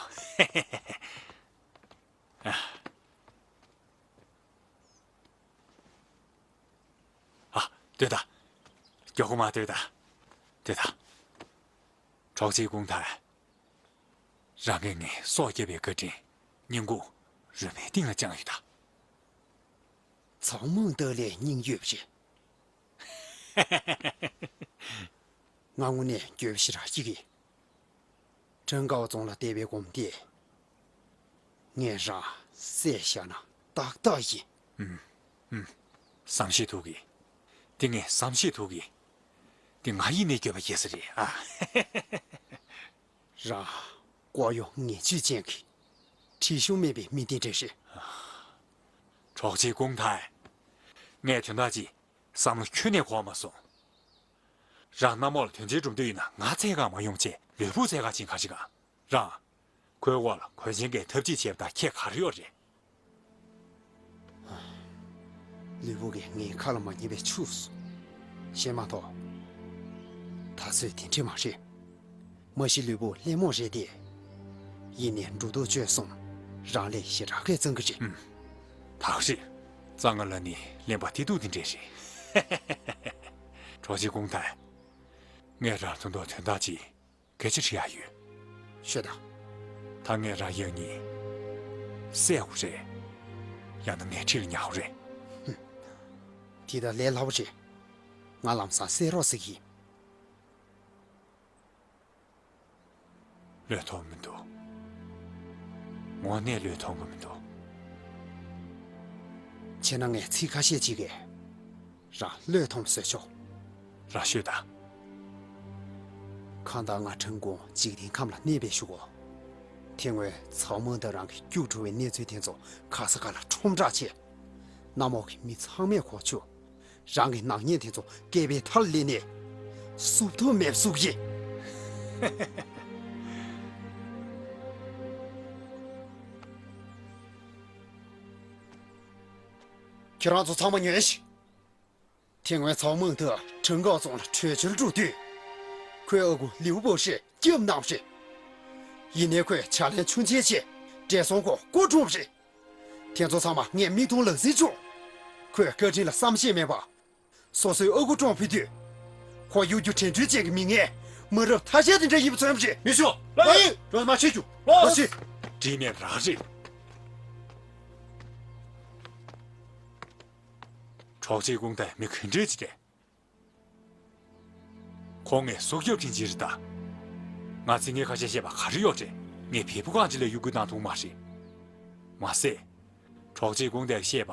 ཨ། ལྟོས་དང་། མགྱོགས་པོ་མར་ལྟོས་དང་། ལྟོས་དང་། གྲོགས་མཆེད་ཀུང་ཐའེ། རང་གིས་ངའི་སྲོག་བསྐྱབས་པའི་བཀའ་དྲིན་སྙིང་ཁུང་རུས་པའི་གཏིང་ལ་བཅངས་ཡོད་ད། ཚའོ་མང་ཏི་ལས་སྙིང་ཡོད་པ་རེད། ང་དངོས་གནས་འགྱོད་པ་ཞེ་དྲག་སྐྱེ་གི། ཁྲེང་ཀའོ་རྫོང་ལ་བསྡད་པའི་གོམ་དེ། ངས་རང་བསད་བཞག་ན་ཏག་ཏག་ཡིན། ཨུམ། ཨུམ། བསམ་ཤེས་ཐུབ་གི། དེ་ངས་བསམ་ཤེས་ཐུབ་གི། དེ་ང་ཡིན་ནའི་འགྱོད་པ་སྐྱེ་ས་རེད་ཨ། རང་། ཀོ་ཡོ་ངན་ཇུས་ཅན་གྱི། ཁྲིད་གཞུང་མེད་པའི་མི་དེ་འདྲ་རེད། གྲོགས་མཆེད་ཀུང་ཐའེ། ངས་དོན་དག་ཅིག་བསམ་བློ་ཁྱོན་ནས་འཁོར་མ་སོང་། རང་གནམ་འོག་ལ་དོན་ཆེན་སྒྲུབ་འདོད་ཡིན་ན་ང་འཚོལ་གར་མ་ཡོང་བྱས་ལུས་པོ་འཚོལ་གར་ཕྱིན་ག་ཅི་ག་རང་། ཁོའི་འོག་ལ་གོས་ཆེན་གྱིས་ཐབས་ཅིག་བྱས་པ་དང་ཁྱད་ག་རེ་ཡོད་རེད། ལུས་པོ་གིས་ངའི་ཁ་ལ་མ་ཉན་པས་འཁྱུགས་སོང་། ཞེས་མ་གཏོགས། ད་གཟོད་དེ་འདྲས་མ་རེད། མ་གཞི་ལུས་པོ་ལྷད་མོ་རེད་དེ། ཡིན་ནའི་འགྲོ་ལྡོག་བཅོས་སོང་། རང་ལས་ཞེ་དྲག་གིས་གཙང་གི་རེད། ཨུམ། ད་ག་རེད། གཙང་ང་ལ་ནི་གླེན་པ་ཏི་ཏུ་དེ་འདྲས་རེད། གྲོགས་མཆེད་ཀུང་ཐའེ། ངས་རང་ཚོ་མདོ་དོན་དག་ཅིག་སྐད་ཆ་དྲི་ཡག་ཡོད། ཤོད་དང་། ད་ངས་རང་ཡང་ཉིན་བསད་དགོས་རེད། ཡང་ན་ངའི་འཁྲིས་ལ་ཉར་དགོས་རེད། ཧུམ། དེ་ད་ལས་སླ་པོ་རེད། ང་ལམ་སང་བསད་རོགས་ཟེར་གྱི་ཡིན། བློས་ཐོངས་མི་འདུག་དངོས་གནས་བློས་ཐོངས་གི་མི་འདུག་བྱས་ན་ངས་ཚིག་ཁ་ཤས་ཅིག་གིས། རང་བློས་ཐོངས་བཟོས་ཆོག་རང་ཤོད་དང་། གང་ལྟར་ང་ཁྲིན་ཀུང་འཇིག་རྟེན་ཁམས་ལ་གནས་པའི་གཞུག་གུ། དེ་སྔོན་ཚའོ་མང་དང་རང་གི་སྐྱུག་བྲོ་བའི་གནས་ཚུལ་དེ་ཚོ་ག་ས་ག་ལ་ཁྲོམ་བསྒྲགས་བྱས། གནམ་འོག་གི་མི་ཚང་མས་གོ་ཆོད། རང་གི་ནག་ཉེས་དེ་ཚོ་སྐེད་པའི་མཐའ་ལ་ལེན་ནས། བསུབ་ཐབས་མེད་བསུབ་ཀྱི། ཁྱེད་རང་ཚོ་ཚང་མ་ཉོན་ཞིག་དེ་སྔོན་ཚའོ་མང་ཐུ་ཁྲིན་ཀའོ་རྫོང་ལ་བྲོས་བྱོལ་འགྲོ་དུས། ཁོས་ཨ་ཁུ་ལིའུ་པོ་ཧྲེ་སྐྱབས་གནང་བ་རེད། ཡིན་ནའི་ཁོས་ཕྱག་ལེན་ཆུང་ཆེན་བྱས། བགྲེས་སོང་ཁོ་མགོ་བཀྲུས་པ་རེད། དེ་ཚོ་ཚང་མ་ངས་མིག་མཐོང་ལག་ཟིན་བྱུང་། ཁོས་བཀའ་དྲིན་ལ་བསམ་ཤེས་མེད་པ། སོ་སོའི་ཨ་ཁུ་བཀྲོངས་ཕུད་དུས། ཁོ་གཡོ་སྒྱུ་དྲན་འཁྲུལ་ཅན་གྱི་མི་ངན། མ་རབས་ཐ་ཤལ་དེ་འདྲ་ཡིན་པ་མཚོན་པ་རེད། མི་ཤོག་ལགས་ཡིན། འགྲོ་མ་བྱེད་རྒྱུ། ལགས་སོ། འདྲིས་མེད་རང་རེད། གྲོགས་མཆེད་ཀུང་ཐའེ་མི་ག་འདྲས་ཅིག་རེད། ཁོང་ངའི་སྲོག་སྐྱབས་དྲིན་ཅན་རེད་ད། ང་ཚིག་ངན་ཁ་ཤས་བཤད་པ་ག་རེ་ཡོད་རེད། ངས་བལ་པོ་གང་ཅི་ལ་གཡོ་སྒྱུ་བཏང་ཐུབ་མ་རེད། མ་ཟད། གྲོགས་མཆེད་ཀུང་ཐའེ་བཤད་པ་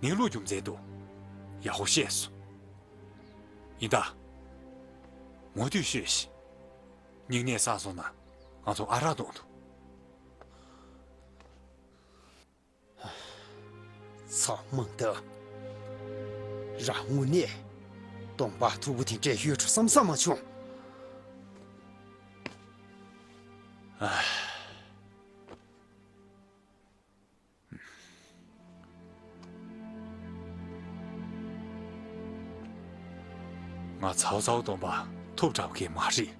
གནས་ལུགས་རྒྱུ་མཚན་འདུག་ཡག་པོ་བཤད་སོང་། ཡིན་ད། མུ་མཐུད་ཤོད་ཤིག་སྙིང་ནད་བསགས་སོང་ན་ང་ཚོ་ཨ་རག་གཏོང་ཐུབ། ཚའོ་མང་ཐུ། རང་དངོས་གནས་གདོང་པ་མཐུག་པོ་དེ་འདྲས་ཡོད་འགྲོ་བསམ་བསམ་མ་བྱུང་། ཨ། ང་ཚའོ་ཚའོ་སྟོན་པ་ཐུབ་དྲགས་ཀྱི་མ་རེད།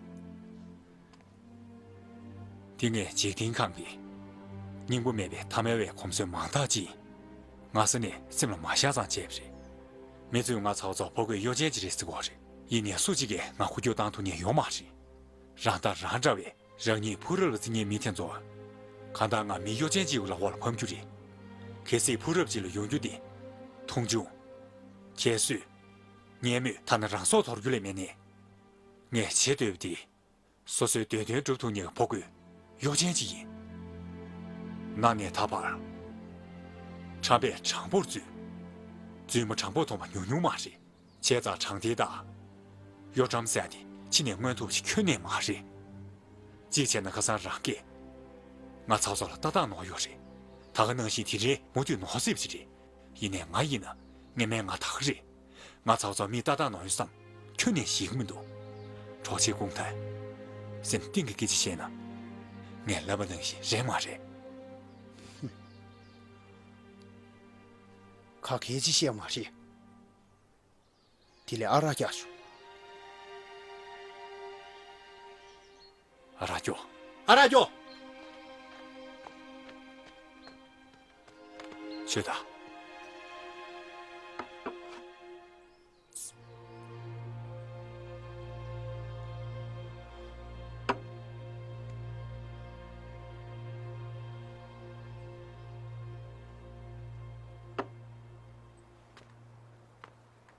དེ་ངས་འཇིག་རྟེན་ཁམས་ཀྱི་སྙིང་པོ་མེད་པའི་ཐ་མལ་བའི་གོམས་སྲོལ་མང་དག་ཅིག་སྔ་ས་ནས་སེམས་ལ་མ་ཤར་ཙམ་བྱས་པ་རེད། མི་ཚོས་ང་ཚའོ་ཚའོ་ཕོ་རྒོད་གཡོ་ཅན་ཅིག་རེད་ཟེར་གོ་རེད། ཡིན་ནའི་སུ་གཅིག་གིས་ང་ཁུ་སྐྱོ་བཏང་ཐུབ་མཁན་ཡོད་མ་རེད། རང་ལྟ་རང་འདྲ་བའི་རང་ཉིད་ཕུགས་རབ་ལ་བརྩི་མཁན་མི་དེ་ཚོ། གང་ལྟར་ང་མི་གཡོ་ཅན་གཅིག་ལ་འོག་ལ་ཕམ་རྒྱུ་རེད། གལ་སྲིད་ཕུགས་རབ་ཅིག་ལ་ཡོང་རྒྱུ་དེ། མཐོང་ཆུང་། ཁྱད་གསོད། ངན་སྨོད། ཐ་ན་རང་སྲོག་དོར་རྒྱུ་ལས་མེད་ནས། ངས་བྱེད་འདོད་པ་དེ། སོ་སོའི་འདོད་དོན་སྒྲུབ་ཐུབ་མཁན་གྱི་ཕོ་རྒོད་གཡོ་ཅན་ཅིག་ཡིན། གནའ་ནས་ད་བར། ཁྲམ་པས་དྲང་པོར་རྩོད། རྫུན་མ་དྲང་པོ་མཐོང་བ་ཉུང་ཉུང་མ་རེད། བྱས་ཙང་དྲང་བདེན་དང་། གཡོ་ཁྲམ་ཟེར་ཡ་དེ་ཕྱི་ནས་མངོན་ཐུབ་ཅིག་ཁྱོན་ནས་མ་རེད། གཅིག་བྱས་ན་ཁ་སང་རང་སྐད། ང་ཚའོ་ཚའོ་ལ་ལྟ་སྟངས་ནོར་ཡོད་རེད། ད་ག་ནང་བཞིན་དེ་རིང་མུ་མཐུད་ནོར་སྲིད་པ་ཅིག་རེད། ཡིན་ནའི་ང་ཡིན་ན་ངས་མེད་ང་ད་ག་རེད། ང་ཚའོ་ཚའོ་མི་ལྟ་སྟངས་ནོར་ཡོད་བསམ་ཁྱོན་ནས་ཞིག་མི་འདུག་གྲོགས་མཆེད་ཀུང་ཐང་། སེམས་གཏིང་གི་སྐད་ཆ་བཤད་ན། ངས་ལབ་པ་ནང་བཞིན་རེད་མ་རེད། ཁ་སྐད་ཅིག་བཤད་མ་རེད། དེ་ལས་ཨ་རག་རྒྱག་ཤོག་ཨ་རག་རྒྱོ། ཨ་རག་རྒྱོ། ཆོད་ད།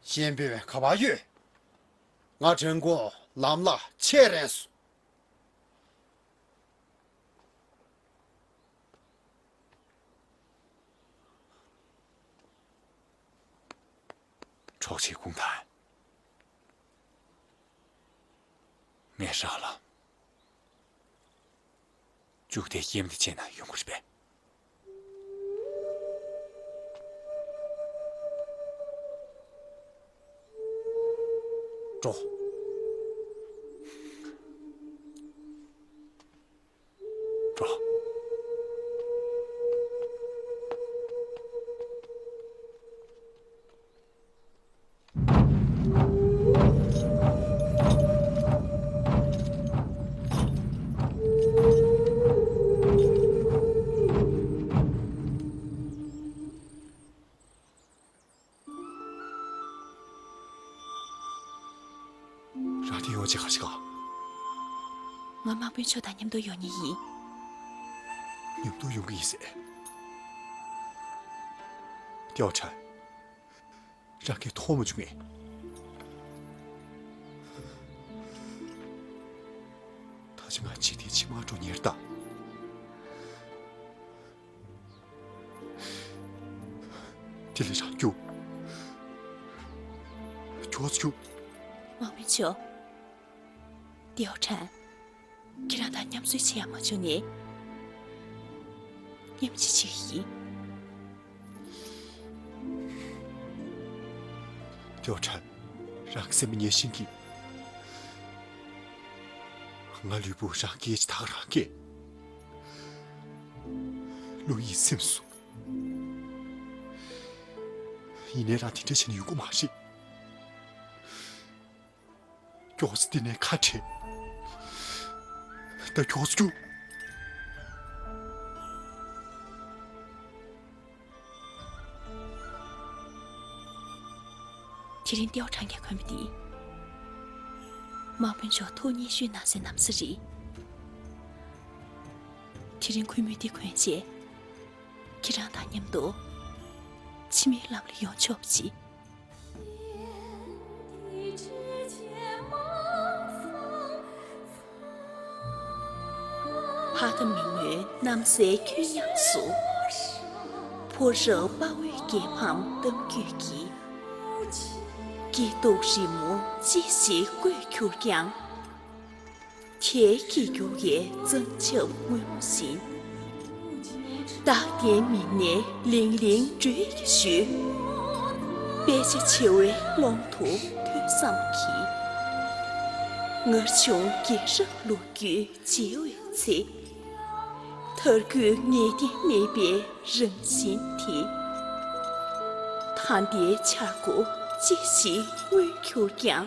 གཞན་དཔོན་ག་པར་ཡོད། ང་དྲན་གོ་ལམ་ལ་ཆས་རན་སོང་། གྲོགས་མཆེད་ཀུང་ཐང་། ངས་རང་ལ་མཇུག་མཐའི་སྐྱེལ་མ་དེ་བྱས་ན་ཡོང་གི་རེད་པས། འགྲོ། འགྲོ། རང་དེ་ཡོང་ཅི་ག་ཞིག་ག་ང་དམག་དཔོན་མཆོག་དང་མཉམ་དུ་ཡོང་ངེས་ཡིན། མཉམ་དུ་ཡོང་གི་ཡིན་ཟེར། ཏེའོ་ཁྲན། རང་གིས་མཐོང་མ་བྱུང་ངས། ད་ཆ་ང་འཇིག་རྟེན་ཕྱི་མར་འགྲོ་ཉེར་ད། དེ་ལས་རང་རྒྱུགས། མགྱོགས་སུ་རྒྱུགས། དམག་མི་མཆོག་ཏེའོ་ཁྲན། ཁྱེད་རང་དང་མཉམ་བཟོས་བྱེད་ཡ་མ་བྱུང་ངས། མཉམ་གཅིག་བྱེད་ཀྱི་ཡིན། ཏེའོ་ཁྲན། རང་གི་སེམས་པ་ཉེར་ཤིང་གི། ང་ལུས་པོ་རང་སྐད་ཅིག་ཐག་རང་སྐད། བློ་ཡིས་སེམས་སུ། ཡིན་ནའི་རང་དེ་འདྲ་བྱས་ན་ཡོང་གི་མ་རེད། མགྱོགས་སེ་དེ་ནས་ཁ་བྲལ། ད་མགྱོགས་སེ་རྒྱུགས། དེ་རིང་ཏེའོ་ཁྲན་གྱིས་གོན་པ་འདི། དམག་དཔོན་མཆོག་ཐུགས་མཉེས་ཤོས་གནང་སའི་ན་བཟའ་རེད། དེ་རིང་གུས་མོས་འདི་གོན་བྱས། ཁྱེད་རང་དང་མཉམ་དུ། ཕྱི་མའི་ལམ་ལ་ཡོང་ཆོག་པ་ཅིག་ཕ་མཐའ་མི་མངོན་གནམ་སའི་ཁྱོན་ཡངས་སུ། ཕོ་བྲང་དཔའ་བོའི་རྒྱལ་ཕམ་གཏམ་རྒྱུད་ཀྱི། སྐྱིད་སྡུག་རི་མོ་ཅི་ཞིག་བརྐོས་གྱུར་ཀྱང་། དེའི་སྐྱིད་རྒྱུ་ཡི་གཙང་ཆབ་སྔོན་མོ་བཞིན། རྟག་བརྟན་མི་སྣའི་ལིང་ལིང་འགྲོས་ཀྱི་གཞུ། དཔེ་ཆ་བྱེ་བའི་ཀློང་དུ་ཐོས་བསམ་གྱིས། ངར་ཆུང་རྒན་རབས་ལོ་རྒྱུས་བརྗེ་བའི་ཚེ། མཐར་འཁྱོལ་ངེས་གཏན་མེད་པའི་རང་བཞིན་དེ། ད་ལྟའི་འཆར་སྒོ་ཅི་ཞིག་མངོན་གྱུར་ཀྱང་།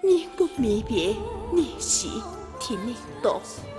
སྙིང་པོ་མེད་པའི་ནད་གཞི་དེ་ནས་ལྡོག་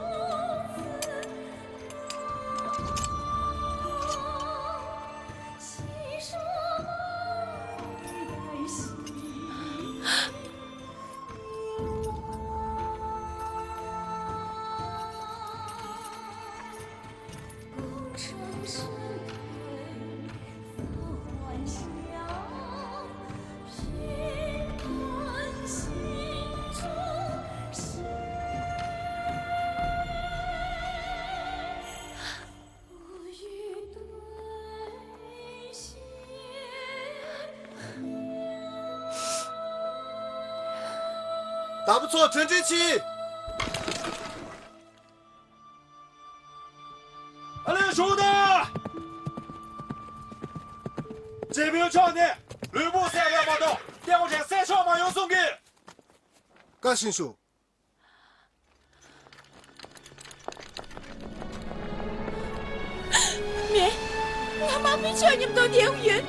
དྭགས་པོ་ཚོ་གྲ་སྒྲིག་བྱེད། ཨ་ལས་ཞུ་ད། རྗེ་དཔོན་མཆོག་ནས་ལུས་པོ་གསལ་ཡོད་མ་གཏོགས་སྐྱེ་བོ་ཆེ་གསལ་ཤོག་མ་ཡོང་གསུང་གི། བཀའ་བཞིན་ཞུ། མེད། ང་དམག་དཔོན་མཆོག་མཉམ་དུ་བསྡད་ཡོད།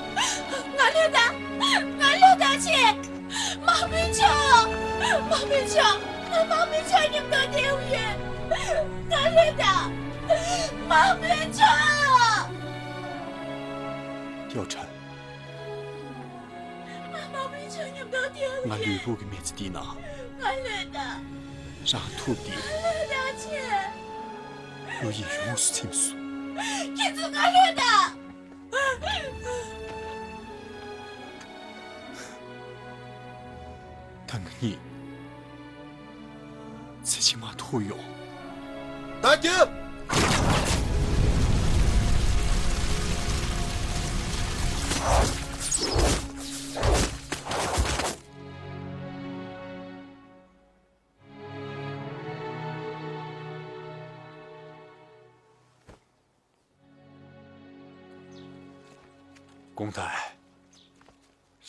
ང་ལོས་དང་། ང་ལོས་དང་ཆེ། དམག་དཔོན་མཆོག་དམག་དཔོན་མཆོག་ང་དམག་དཔོན་མཆོག་མཉམ་དུ་བསྡད་ཡོད། ང་ལོས་དང་། དམག་དཔོན་མཆོག་ཀྱོ་ཁྲ། ང་དམག་དཔོན་མཆོག་མཉམ་དུ་བསྡད་ཡོད། ང་ལུས་པོ་གི་མི་ཚེ་འདི་ན། ང་ལོས་དང་། རང་ཐུགས་འདི། ང་ལོས་དང་ཆེ། ལོ་ཡི་ཡོངས་སུ་ཚིམས་སོང་། ཁྱེད་ཚོ་ང་ལོས་དང་། ད་ང་གཉིས་ཚེ་ཕྱི་མ་ཐུག་ཡོང་། ད་རྒྱུགས། ཀུང་ཐའེ།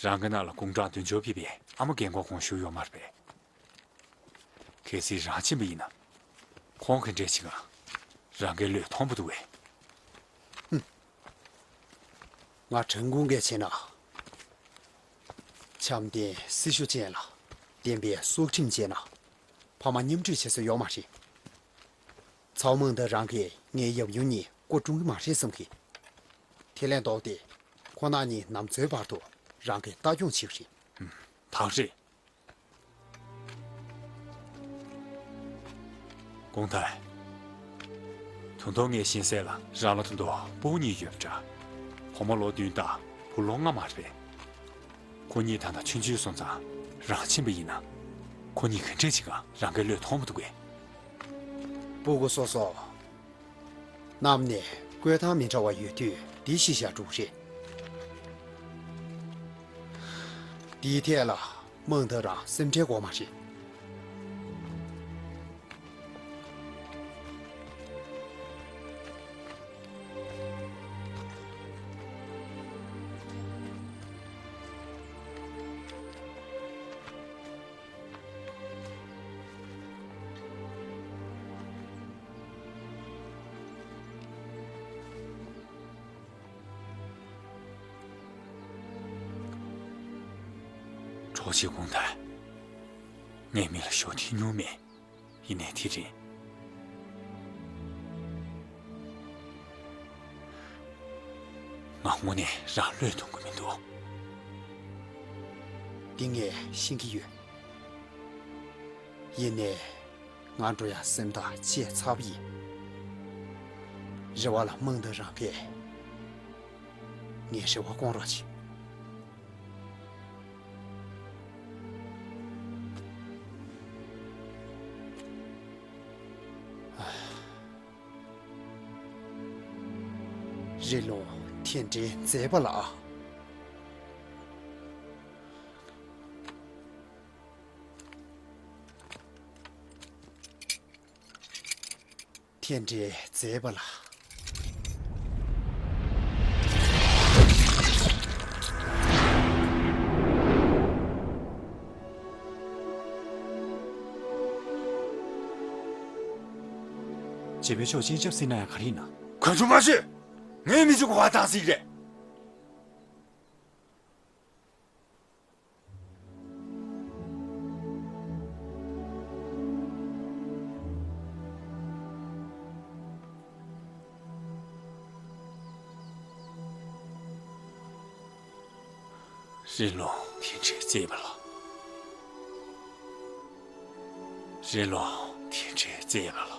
རང་གི་ནང་ལ་དགུང་གྲངས་བདུན་ཅུ་ཕེབས་པའི་ཨ་མ་རྒན་གོག་ཁོང་བཞུགས་ཡོད་མ་རེད་པས། གལ་སྲིད་རང་ཕྱིན་པ་ཡིན་ན། ཁོང་གི་འདྲ་ཅིག་རང་གི་བློས་ཐོངས་པ་འདུག་པས། ང་དྲན་ཁུང་གལ་ཆེ་ན། འཆམ་ལྡན་སྲི་ཞུ་ཅན་ལ་བདེན་པའི་སྲོག་ཁྲིམས་བཅད་ན། ཕ་མ་མཉམ་འཁྲུག་བྱེད་ས་ཡོད་མ་རེད། ཚའོ་མང་དང་རང་གིས་ངའི་ཡབ་ཡུམ་གཉིས་སྐུ་གྲོངས་ཀྱི་མ་རེད་བསམ་གི། དེ་ལས་ལྡོག་སྟེ་ཁོ་རང་གཉིས་ནམ་འཚོའི་བར་དུ་རང་གི་ལྟ་སྐྱོང་བྱེད་ཀྱི་རེད། ཐག་རེད། ཀུང་ཐའེ། ད་དུང་ངས་ཤེས་གསལ་ལ་རང་ལ་ད་དུང་སྤུ་གུ་གཉིས་ཡོད་པ་འདྲ། བུ་མོ་ལོ་བདུན་དང་བུ་ལོ་ལྔ་མ་རེད་པས། ཁོ་གཉིས་ད་ལྟ་ཆུང་ཆུང་སོང་ཙང་རང་ཕྱིན་པ་ཡིན་ན། ཁོ་གཉིས་ག་འདྲས་ཅིག་གང་རང་གི་བློས་ཐོངས་པ་འདུག་གས། སྤུ་གུ་སོ་སོ། གནམ་ནས་བསྐོས་ཐང་མི་འདྲ་བ་ཡོད་དུས་འདི་ཤི་བཞག་འགྲོ་གི་རེད། འདིའི་ཐད་ལ་མང་ཐག་རང་སེམས་ཁྲལ་དགོས་མ་རེད། གྲོགས་མཆེད་ཀུང་ཐའེ། ངའི་མིག་ལ་ཞོ་ཐིག་མྱོང་མེད། ཡིན་ནའི་དེ་རིང་ང་དངོས་གནས་རང་བློས་གཏོང་གི་མི་འདུག། འདི་ངས་ཤེས་ཀྱི་ཡོད། ཡིན་ནའི་ང་འགྲོ་ཡ་སེམས་ཐག་བཅད་ཚར་བ་ཡིན། རེ་བ་ལ་མང་ཐག་རང་གིས་ངའི་རེ་བ་སྐོང་རོགས་གྱིས། རི་ལུང་དེ་འདྲའི་མཛེས་པ་ལ། དེ་འདྲའི་མཛེས་པ་ལ། རྗེ་དཔོན་མཆོག་སྤྱན་ཆབ་གཟིགས་གནང་ཡ་ག་རེ་ཡིན་ན། གང་བྱུང་མ་ཤོད། ངའི་མི་ཚེ་གི་བར་དང་ཟིག་རེད། རི་ལུང་དེ་འདྲའི་བརྩེགས་པ་ལ། རི་ལུང་དེ་འདྲའི་བརྩེགས་པ་ལ།